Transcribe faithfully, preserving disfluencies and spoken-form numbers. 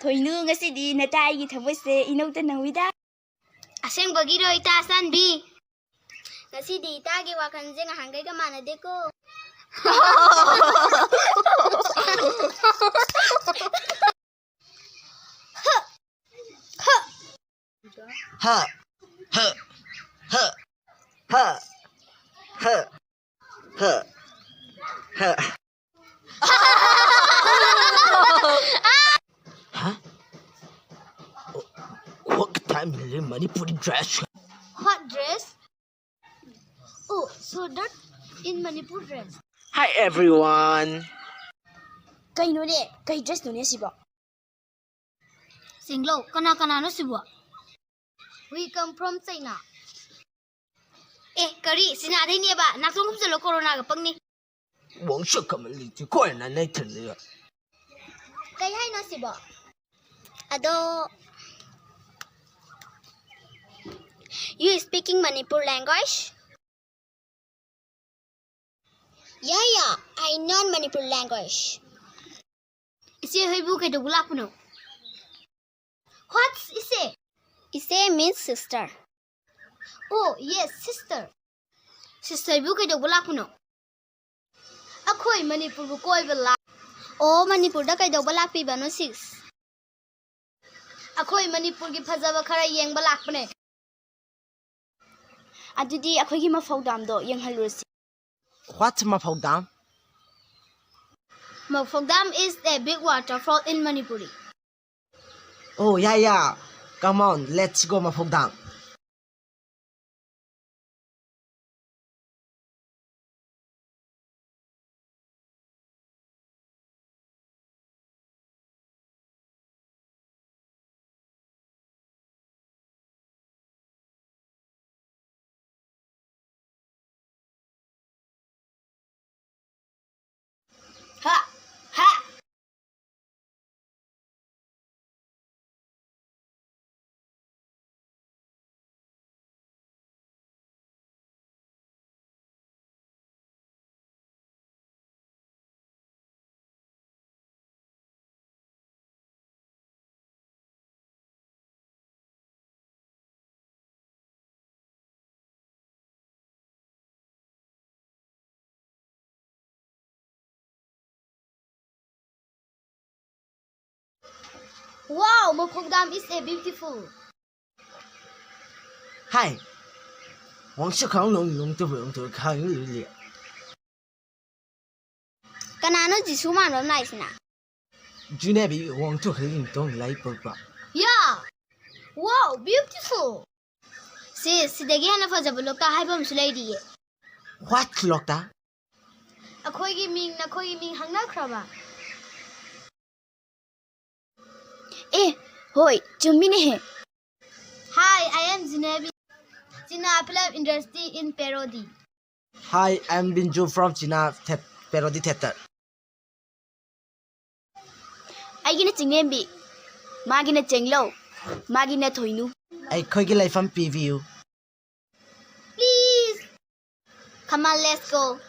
ꯊꯣꯏꯅꯨ, ꯉꯁꯤꯗꯤ ꯅꯇꯥ ꯑꯩꯒꯤ ꯊꯃꯣꯏꯁꯦ ꯏꯅꯧꯇ ꯅꯧꯏꯗ꯫ ꯑꯁꯦꯡꯕꯒꯤꯔꯣ, ꯏꯇꯥ ꯑꯁꯥꯟꯕꯤ? ꯉꯁꯤꯗꯤ ꯏꯇꯥꯒꯤ ꯋꯥꯈꯜꯁꯦ ꯉꯍꯥꯟꯈꯩꯒ ꯃꯥꯟꯅꯗꯦꯀꯣ꯫ ꯍ, ꯍ, ꯍ, ꯍ, ꯍ, ꯍ, ꯍ꯫ Huh? What time in Manipuri dress? What dress? Oh, so that in Manipur dress. Hi everyone. ꯀꯩꯅꯣꯅꯦ? ꯀꯩ dressꯅꯣꯅꯦ ꯁꯤꯕꯣ? ꯁꯤꯡꯂꯧ, ꯀꯅꯥ ꯀꯅꯥꯅꯣ ꯁꯤꯕꯣ? We come from China. ꯑꯦ, ꯀꯔꯤ? ꯆꯤꯅꯥꯗꯩꯅꯦꯕ? ꯅꯥꯇꯣꯟ ꯈꯨꯝꯖꯤꯜꯂꯣ, ꯀꯣꯔꯣꯅꯥꯒ ꯄꯛꯅꯤ꯫ ꯋꯥꯡꯁꯛ ꯀꯃꯟꯂꯤꯁꯤ ꯀꯣꯏꯅ ꯅꯩꯊꯜꯂꯤꯕ꯫ ꯀꯩ ꯍꯥꯏꯅꯣ ꯁꯤꯕꯣ? ꯑꯗꯣ, you speaking Manipur language? Yeah, yeah, I know Manipur language. ꯏꯆꯦ ꯍꯣꯏꯕꯨ ꯀꯩꯗꯧꯕ ꯂꯥꯛꯄꯅꯣ? What's ꯏꯆꯦ? ꯏꯆꯦ means sister. Oh, yes, sister. Sisterꯕꯨ ꯀꯩꯗꯧꯕ ꯂꯥꯛꯄꯅꯣ? ꯑꯩꯈꯣꯏ ꯃꯅꯤꯄꯨꯔꯕꯨ ꯀꯣꯏꯕ ꯂꯥꯛ- ꯑꯣ, ꯃꯅꯤꯄꯨꯔꯗ ꯀꯩꯗꯧꯕ ꯂꯥꯛꯄꯤꯕꯅꯣ, sis? ꯑꯩꯈꯣꯏ ꯃꯅꯤꯄꯨꯔꯒꯤ ꯐꯖꯕ ꯈꯔ ꯌꯦꯡꯕ ꯂꯥꯛꯄꯅꯦ꯫ ꯑꯗꯨꯗꯤ ꯑꯩꯈꯣꯏꯒꯤ ꯃꯐꯧ ꯗꯥꯝꯗꯣ ꯌꯦꯡꯍꯜꯂꯨꯔꯁꯤ꯫ What's Maphou dam? Mafok Dam is a big waterfall in Manipuri. Oh, yeah, yeah. Come on, let's go, Maphou dam. ꯍꯥ! ꯍꯥ! Wow, Mokokdam is a beautiful. Hi. ꯋꯥꯡꯁꯨ ꯈꯥꯡ ꯅꯣꯡ ꯅꯣꯡ ꯇꯨꯕ ꯅꯣꯡ ꯇꯨꯕ ꯈꯥꯡ ꯂꯨ ꯂꯨ꯫ ꯀꯅꯥꯅꯣ ꯖꯤꯁꯨ ꯃꯥꯟꯕ ꯑꯃ ꯂꯥꯛꯏꯁꯤꯅ? ꯖꯨꯅꯦꯕꯤ ꯋꯥꯡꯊꯣꯛ ꯈꯜꯂꯤ ꯇꯣꯡ ꯂꯥꯏ ꯄꯛꯄ꯫ Yeah. Wow, beautiful. ꯁꯤ ꯁꯤꯗꯒꯤ ꯍꯦꯟꯅ ꯐꯖꯕ ꯂꯣꯛꯇꯥꯛ ꯍꯥꯏꯕ ꯑꯃꯁꯨ ꯂꯩꯔꯤꯌꯦ꯫ What ꯂꯣꯛꯇꯥꯛ? ꯑꯩꯈꯣꯏꯒꯤ ꯃꯤꯡ ꯅꯈꯣꯏꯒꯤ ꯃꯤꯡ ꯍꯪꯅꯈ꯭ꯔꯕ? ꯑꯦ, ꯍꯣꯏ, ꯆꯨꯝꯃꯤꯅꯦꯍꯦ꯫ Hi, I am Zinebi. China film industry in parody. Hi, I am Binju from China Thea- Parody Theater. ꯑꯩꯒꯤꯅ ꯆꯤꯡꯂꯦꯝꯕꯤ, ꯃꯥꯒꯤꯅ ꯆꯦꯡꯂꯧ, ꯃꯥꯒꯤꯅ ꯊꯣꯏꯅꯨ꯫ ꯑꯩꯈꯣꯏꯒꯤ ꯂꯩꯐꯝ ꯄꯤꯕꯤꯌꯨ꯫ Please. Come on, let's go.